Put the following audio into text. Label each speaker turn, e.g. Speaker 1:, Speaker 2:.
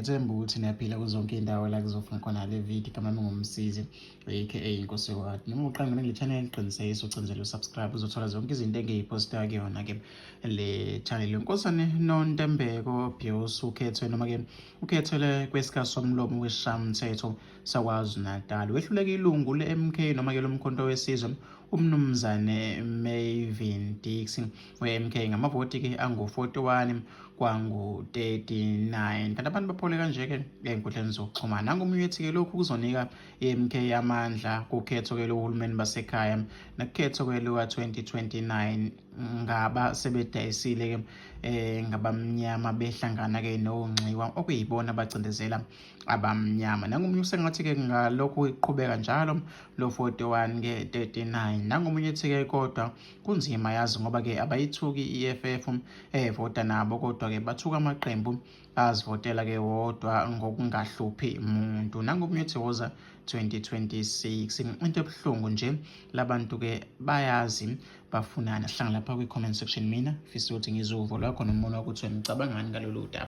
Speaker 1: Ngiyethemba ukuthi niyaphila kuzonke iy'ndawo la kuzofuna khona le video. Igama lami nguMsizi, aka Inkosi Yokwati. Noma uqala ngale channel, qinisekisa ucindezele usubscribe, uzothola zonke izinto engiyiphosta kuyona-ke le channel. Inkosana Nontembeko Biyose ukhethwe noma-ke ukhethelwe kwesikasomlomo wesishayamthetho saKwaZulu-Natal. Wehluleka ilungu le-MK noma-ke lomkhonto wesizwe uMnumzane Mervyn Dix we-MK ngamavoti-ke angu-41 kwangu-39. Kanti abantu baphole kanje-ke ey'nkundleni zokuxhumana. Nangomunye uthi-ke lokhu kuzonika i-MK amandla kukhetho-ke lohulumeni basekhaya nakukhetho-ke luka-2029 ngaba sebedayisile-ke ngabamnyama behlangana-ke nongxiwa okuyibona abacindezela abamnyama. Nangomunye usengathi-ke ngalokhu iqhubeka njalo lo 41 ke 39. Nangomunye ethi-ke kodwa kunzima yazi ngoba-ke abayithuki i-EFF evota nabo, kodwa-ke bathuka amaqembu azivotela-ke wodwa ngokungahluphi muntu. Nangomunye ethi woza 2026. Into ebuhlungu nje labantu-ke bayazi bafunani. Sihlangana lapha kwi-comment section. Mina fisa ukuthi ngizwe uvo lwakho nombono wakho ukuthi wena ucabangani ngalolu daba.